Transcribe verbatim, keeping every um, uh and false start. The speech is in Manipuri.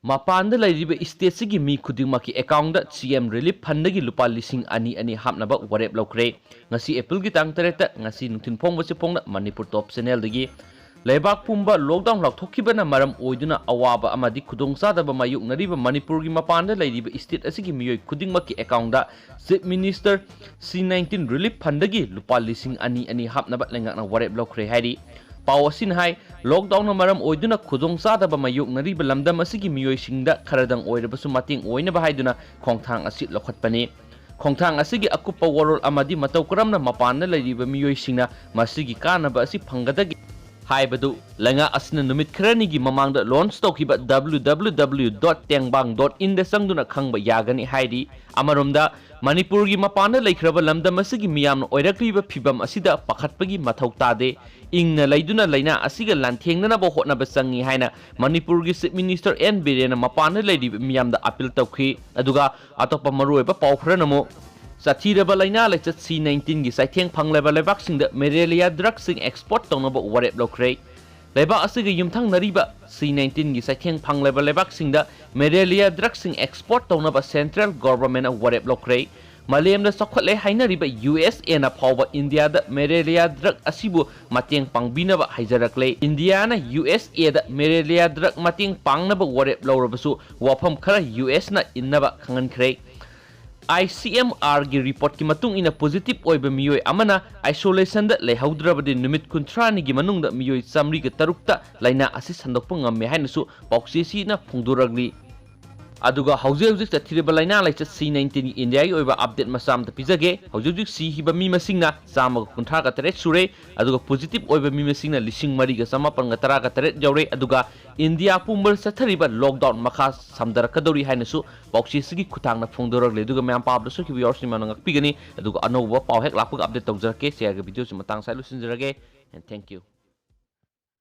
ꯃꯄꯥꯟꯗ ꯂꯩꯔꯤꯕ state ꯁꯤꯒꯤ ꯃꯤ ꯈꯨꯗꯤꯡꯃꯛꯀꯤ account ꯗ C M Relief Fund ꯗꯒꯤ ꯂꯨꯄꯥ ꯂꯤꯁꯤꯡ ꯑꯅꯤ ꯑꯅꯤ ꯍꯥꯞꯅꯕ ꯋꯥꯔꯦꯞ ꯂꯧꯈ꯭ꯔꯦ꯫ ꯉꯁꯤ April ꯒꯤ ꯇꯥꯡ ꯇꯔꯦꯠꯇ, ꯉꯁꯤ ꯅꯨꯡꯊꯤꯜ ꯐꯣꯡꯕꯁꯤ ꯐꯣꯡꯅ ꯃꯅꯤꯄꯨꯔ Top Channel ꯗꯒꯤ꯫ ꯂꯩꯕꯥꯛ ꯄꯨꯝꯕ lockdown ꯂꯥꯎꯊꯣꯛꯈꯤꯕꯅ ꯃꯔꯝ ꯑꯣꯏꯗꯨꯅ ꯑꯋꯥꯕ ꯑꯃꯗꯤ ꯈꯨꯗꯣꯡꯆꯥꯗꯕ ꯃꯥꯌꯣꯛꯅꯔꯤꯕ ꯃꯅꯤꯄꯨꯔꯒꯤ ꯃꯄꯥꯟꯗ ꯂꯩꯔꯤꯕ state ꯑꯁꯤꯒꯤ ꯃꯤꯑꯣꯏ ꯈꯨꯗꯤꯡꯃꯛꯀꯤ account ꯗ Chief Minister C nineteen Relief Fund ꯗꯒꯤ ꯂꯨꯄꯥ ꯂꯤꯁꯤꯡ ꯑꯅꯤ ꯑꯅꯤ ꯍꯥꯞꯅꯕ ꯂꯩꯉꯥꯛꯅ ꯋꯥꯔꯦꯞ ꯂꯧꯈ꯭ꯔꯦ ꯍꯥꯏꯔꯤ꯫ ꯄꯥꯎ ꯑꯁꯤꯅ ꯍꯥꯏ, lockdown ꯅ ꯃꯔꯝ ꯑꯣꯏꯗꯨꯅ ꯈꯨꯗꯣꯡꯆꯥꯗꯕ ꯃꯥꯌꯣꯛꯅꯔꯤꯕ ꯂꯝꯗꯝ ꯑꯁꯤꯒꯤ ꯃꯤꯑꯣꯏꯁꯤꯡꯗ ꯈꯔꯗꯪ ꯑꯣꯏꯔꯕꯁꯨ ꯃꯇꯦꯡ ꯑꯣꯏꯅꯕ ꯍꯥꯏꯗꯨꯅ ꯈꯣꯡꯊꯥꯡ ꯑꯁꯤ ꯂꯧꯈꯠꯄꯅꯤ꯫ ꯈꯣꯡꯊꯥꯡ ꯑꯁꯤꯒꯤ ꯑꯀꯨꯞꯄ ꯋꯥꯔꯣꯜ ꯑꯃꯗꯤ ꯃꯇꯧ ꯀꯔꯝꯅ ꯃꯄꯥꯟꯗ ꯂꯩꯔꯤꯕ ꯃꯤꯑꯣꯏꯁꯤꯡꯅ ꯃꯁꯤꯒꯤ ꯀꯥꯟꯅꯕ ꯑꯁꯤ ꯐꯪꯒꯗꯒꯦ ꯍꯥꯏꯕꯗꯨ ꯂꯩꯉꯥꯛ ꯑꯁꯤꯅ ꯅꯨꯃꯤꯠ ꯈꯔꯅꯤꯒꯤ ꯃꯃꯥꯡꯗ launch ꯇꯧꯈꯤꯕ W W W dot tengbang dot in ꯗ ꯆꯪꯗꯨꯅ ꯈꯪꯕ ꯌꯥꯒꯅꯤ ꯍꯥꯏꯔꯤ꯫ ꯑꯃꯔꯣꯝꯗ, ꯃꯅꯤꯄꯨꯔꯒꯤ ꯃꯄꯥꯟꯗ ꯂꯩꯈ꯭ꯔꯕ ꯂꯝꯗꯝ ꯑꯁꯤꯒꯤ ꯃꯤꯌꯥꯝꯅ ꯑꯣꯏꯔꯛꯂꯤꯕ ꯐꯤꯚꯝ ꯑꯁꯤꯗ ꯄꯥꯈꯠꯄꯒꯤ ꯃꯊꯧ ꯇꯥꯗꯦ꯫ ꯏꯪꯅ ꯂꯩꯗꯨꯅ ꯂꯥꯏꯅꯥ ꯑꯁꯤꯒ ꯂꯥꯟꯊꯦꯡꯅꯅꯕ ꯍꯣꯠꯅꯕ ꯆꯪꯏ ꯍꯥꯏꯅ ꯃꯅꯤꯄꯨꯔꯒꯤ Chief Minister N ꯕꯤꯔꯦꯟꯅ ꯃꯄꯥꯟꯗ ꯂꯩꯔꯤꯕ ꯃꯤꯌꯥꯝꯗ appeal ꯇꯧꯈꯤ꯫ ꯑꯗꯨꯒ ꯑꯇꯣꯞꯄ ꯃꯔꯨꯑꯣꯏꯕ ꯄꯥꯎ ꯈꯔꯅ ꯑꯃꯨꯛ, ꯆꯠꯊꯤꯔꯕ ꯂꯥꯏꯅꯥ ꯂꯥꯏꯆꯠ C nineteen ꯒꯤ ꯆꯩꯊꯦꯡ ꯐꯪꯂꯕ ꯂꯩꯕꯥꯛꯁꯤꯡꯗ malaria drug ꯁꯤꯡ export ꯇꯧꯅꯕ ꯋꯥꯔꯦꯞ ꯂꯧꯈ꯭ꯔꯦ꯫ ꯂꯩꯕꯥꯛ ꯑꯁꯤꯒ ꯌꯨꯝꯊꯪꯅꯔꯤꯕ C nineteen ꯒꯤ ꯆꯩꯊꯦꯡ ꯐꯪꯂꯕ ꯂꯩꯕꯥꯛꯁꯤꯡꯗ malaria drug ꯁꯤꯡ export ꯇꯧꯅꯕ central government ꯅ ꯋꯥꯔꯦꯞ ꯂꯧꯈ꯭ꯔꯦ꯫ ꯃꯥꯂꯦꯝꯗ ꯆꯥꯎꯈꯠꯂꯦ ꯍꯥꯏꯅꯔꯤꯕ U S A ꯅ ꯐꯥꯎꯕ ꯏꯟꯗꯤꯌꯥꯗ malaria drug ꯑꯁꯤꯕꯨ ꯃꯇꯦꯡ ꯄꯥꯡꯕꯤꯅꯕ ꯍꯥꯏꯖꯔꯛꯂꯦ꯫ ꯏꯟꯗꯤꯌꯥꯅ U S A the malaria drug ꯃꯇꯦꯡ ꯄꯥꯡꯅꯕ ꯋꯥꯔꯦꯞ ꯂꯧꯔꯕꯁꯨ, ꯋꯥꯐꯝ ꯈꯔ U S ꯅ ꯏꯟꯅꯕ ꯈꯪꯍꯟꯈ꯭ꯔꯦ꯫ I C M R ꯒꯤ report ꯀꯤ ꯃꯇꯨꯡ ꯏꯟꯅ, positive ꯑꯣꯏꯕ ꯃꯤꯑꯣꯏ ꯑꯃꯅ isolation ꯗ ꯂꯩꯍꯧꯗ꯭ꯔꯕꯗꯤ ꯅꯨꯃꯤꯠ ꯀꯨꯟꯊ꯭ꯔꯥꯅꯤꯒꯤ ꯃꯅꯨꯡꯗ ꯃꯤꯑꯣꯏ ꯆꯥꯃꯔꯤꯒ ꯇꯔꯨꯛꯇ ꯂꯥꯏꯅꯥ ꯑꯁꯤ ꯁꯟꯗꯣꯛꯄ ꯉꯝꯃꯦ ꯍꯥꯏꯅꯁꯨ ꯄꯥꯎꯆꯦꯁꯤꯅ ꯐꯣꯡꯗꯣꯔꯛꯂꯤ꯫ ꯑꯗꯨꯒ ꯍꯧꯖꯤꯛ ꯍꯧꯖꯤꯛ ꯆꯠꯊꯔꯤꯕ ꯂꯥꯏꯅꯥ ꯂꯥꯏꯆꯠ C nineteen ꯒꯤ ꯏꯟꯗꯤꯌꯥꯒꯤ ꯑꯣꯏꯕ update ꯃꯆꯥ ꯑꯃꯇ ꯄꯤꯖꯒꯦ꯫ ꯍꯧꯖꯤꯛ ꯍꯧꯖꯤꯛ ꯁꯤꯈꯤꯕ ꯃꯤ ꯃꯁꯤꯡꯅ ꯆꯥꯝꯃꯒ ꯀꯨꯟꯊ꯭ꯔꯥꯒ ꯇꯔꯦꯠ ꯁꯨꯔꯦ, ꯑꯗꯨꯒ positive ꯑꯣꯏꯕ ꯃꯤ ꯃꯁꯤꯡꯅ ꯂꯤꯁꯤꯡ ꯃꯔꯤꯒ ꯆꯃꯥꯄꯟꯒ ꯇꯔꯥꯒ ꯇꯔꯦꯠ ꯌꯧꯔꯦ꯫ ꯑꯗꯨꯒ ꯏꯟꯗꯤꯌꯥ ꯄꯨꯝꯕꯗ ꯆꯠꯊꯔꯤꯕ lockdown ꯃꯈꯥ ꯁꯝꯊꯔꯛꯀꯗꯧꯔꯤ ꯍꯥꯏꯅꯁꯨ ꯄꯥꯎꯆꯦꯁꯤꯒꯤ ꯈꯨꯠꯊꯥꯡꯗ ꯐꯣꯡꯗꯣꯔꯛꯂꯦ꯫ ꯑꯗꯨꯒ ꯃꯌꯥꯝ ꯄꯥꯕꯗ ꯁꯣꯏꯈꯤꯕ ꯌꯥꯎꯔꯁꯨ ꯃꯌꯥꯝꯅ ꯉꯥꯛꯄꯤꯒꯅꯤ꯫ ꯑꯗꯨꯒ ꯑꯅꯧꯕ ꯄꯥꯎ ꯍꯦꯛ ꯂꯥꯛꯄꯒ update ꯇꯧꯖꯔꯛꯀꯦ꯫ ꯁꯤ ꯍꯥꯏꯔꯒ video ꯁꯤ ꯃꯇꯥꯡ ꯑꯁꯤꯗ ꯂꯣꯏꯁꯤꯟꯖꯔꯒꯦ꯫ And thank you꯫